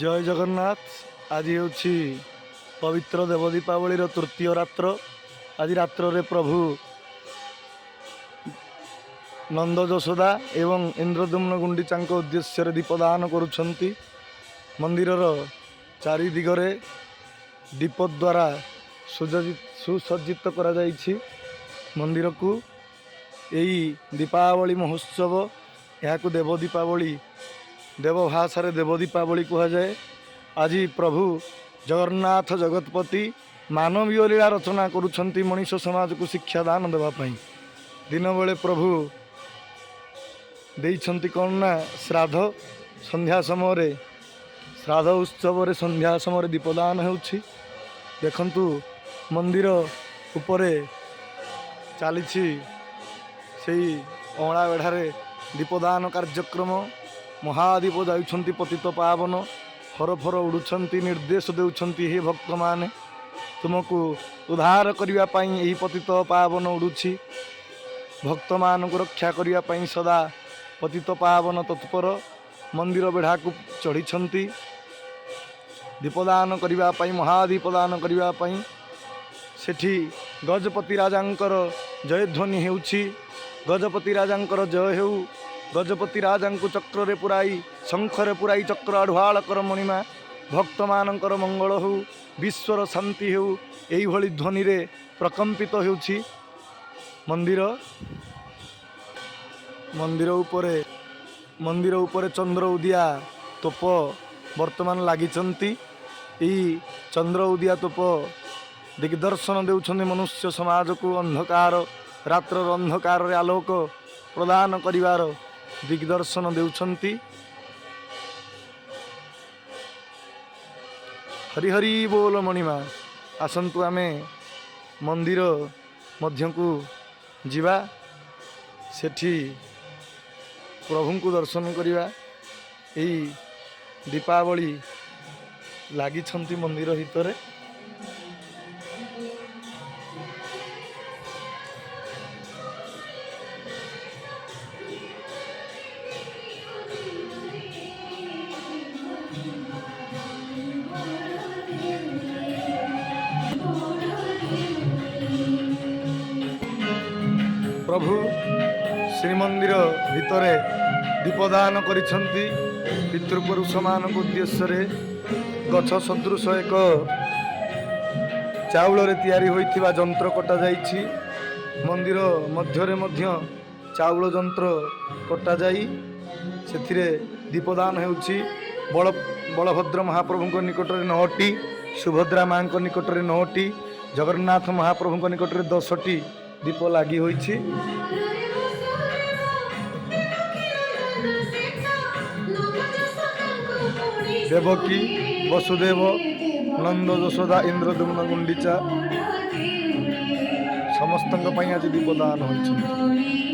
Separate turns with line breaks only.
ଜୟ ଜଗନ୍ନାଥ। ଆଜି ହେଉଛି ପବିତ୍ର ଦେବ ଦୀପାବଳିର ତୃତୀୟ ରାତ୍ର। ଆଜି ରାତ୍ରରେ ପ୍ରଭୁ ନନ୍ଦ ଯଶୋଦା ଏବଂ ଇନ୍ଦ୍ରଦ୍ୟୁମ୍ନ ଗୁଣ୍ଡିଚାଙ୍କ ଉଦ୍ଦେଶ୍ୟରେ ଦୀପଦାନ କରୁଛନ୍ତି। ମନ୍ଦିରର ଚାରିଦିଗରେ ଦୀପ ଦ୍ୱାରା ସୁସଜ୍ଜିତ କରାଯାଇଛି ମନ୍ଦିରକୁ। ଏଇ ଦୀପାବଳି ମହୋତ୍ସବ, ଏହାକୁ ଦେବ ଦୀପାବଳି, ଦେବ ଭାଷାରେ ଦେବ ଦୀପାବଳି କୁହାଯାଏ। ଆଜି ପ୍ରଭୁ ଜଗନ୍ନାଥ ଜଗତପତି ମାନବୀୟ ଲୀଳା ରଚନା କରୁଛନ୍ତି ମଣିଷ ସମାଜକୁ ଶିକ୍ଷାଦାନ ଦେବା ପାଇଁ। ଦିନବେଳେ ପ୍ରଭୁ ଦେଇଛନ୍ତି କ'ଣ ନା ଶ୍ରାଦ୍ଧ। ସନ୍ଧ୍ୟା ସମୟରେ ଶ୍ରାଦ୍ଧ ଉତ୍ସବରେ ସନ୍ଧ୍ୟା ସମୟରେ ଦୀପଦାନ ହେଉଛି। ଦେଖନ୍ତୁ, ମନ୍ଦିର ଉପରେ ଚାଲିଛି ସେଇ ଅଁଳା ବେଢ଼ାରେ ଦୀପଦାନ କାର୍ଯ୍ୟକ୍ରମ। ମହାଦୀପ ଯାଉଛନ୍ତି, ପତିତ ପାବନ ଫର ଫର ଉଡ଼ୁଛନ୍ତି, ନିର୍ଦ୍ଦେଶ ଦେଉଛନ୍ତି, ହେ ଭକ୍ତମାନେ, ତୁମକୁ ଉଦ୍ଧାର କରିବା ପାଇଁ ଏହି ପତିତ ପାବନ ଉଡ଼ୁଛି। ଭକ୍ତମାନଙ୍କୁ ରକ୍ଷା କରିବା ପାଇଁ ସଦା ପତିତ ପାବନ ତତ୍ପର। ମନ୍ଦିର ବେଢ଼ାକୁ ଚଢ଼ିଛନ୍ତି ଦୀପଦାନ କରିବା ପାଇଁ, ମହାଦୀପଦାନ କରିବା ପାଇଁ। ସେଠି ଗଜପତି ରାଜାଙ୍କର ଜୟଧ୍ୱନି ହେଉଛି। ଗଜପତି ରାଜାଙ୍କର ଜୟ ହେଉ, ଗଜପତି ରାଜାଙ୍କୁ ଚକ୍ରରେ ପୁରାଇ, ଶଙ୍ଖରେ ପୁରାଇ ଚକ୍ର ଆଢ଼ୁଆଳ କର ମଣିମା, ଭକ୍ତମାନଙ୍କର ମଙ୍ଗଳ ହେଉ, ବିଶ୍ୱର ଶାନ୍ତି ହେଉ। ଏଇଭଳି ଧ୍ୱନିରେ ପ୍ରକମ୍ପିତ ହେଉଛି ମନ୍ଦିର। ମନ୍ଦିର ଉପରେ ଚନ୍ଦ୍ର ଉଦିଆ ତୋପ ବର୍ତ୍ତମାନ ଲାଗିଛନ୍ତି। ଏଇ ଚନ୍ଦ୍ର ଉଦିଆ ତୋପ ଦିଗ୍ଦର୍ଶନ ଦେଉଛନ୍ତି ମନୁଷ୍ୟ ସମାଜକୁ। ଅନ୍ଧକାର ରାତ୍ରର ଅନ୍ଧକାରରେ ଆଲୋକ ପ୍ରଦାନ କରିବାର ଦିଗ୍ଦର୍ଶନ ଦେଉଛନ୍ତି। ହରି ହରି ବୋଲ ମଣିମା। ଆସନ୍ତୁ, ଆମେ ମନ୍ଦିର ମଧ୍ୟକୁ ଯିବା, ସେଠି ପ୍ରଭୁଙ୍କୁ ଦର୍ଶନ କରିବା। ଏଇ ଦୀପାବଳି ଲାଗିଛନ୍ତି ମନ୍ଦିର ଭିତରେ। ପ୍ରଭୁ ଶ୍ରୀମନ୍ଦିର ଭିତରେ ଦୀପଦାନ କରିଛନ୍ତି ପିତୃପୁରୁଷମାନଙ୍କ ଉଦ୍ଦେଶ୍ୟରେ। ଗଛ ସଦୃଶ ଏକ ଚାଉଳରେ ତିଆରି ହୋଇଥିବା ଯନ୍ତ୍ର କଟାଯାଇଛି। ମନ୍ଦିର ମଧ୍ୟରେ ମଧ୍ୟ ଚାଉଳ ଯନ୍ତ୍ର କଟାଯାଇ ସେଥିରେ ଦୀପଦାନ ହେଉଛି। ବଳଭଦ୍ର ମହାପ୍ରଭୁଙ୍କ ନିକଟରେ ନଅଟି, ସୁଭଦ୍ରା ମାଙ୍କ ନିକଟରେ ନଅଟି, ଜଗନ୍ନାଥ ମହାପ୍ରଭୁଙ୍କ ନିକଟରେ 10ଟି ଦୀପ ଲାଗି ହୋଇଛି। ଦେବକୀ, ବସୁଦେବ, ନନ୍ଦ ଯଶୋଦା, ଇନ୍ଦ୍ରଦ୍ୟୁମ୍ନ, ଗୁଣ୍ଡିଚା ସମସ୍ତଙ୍କ ପାଇଁ ଆଜି ଦୀପଦାନ ହୋଇଛନ୍ତି।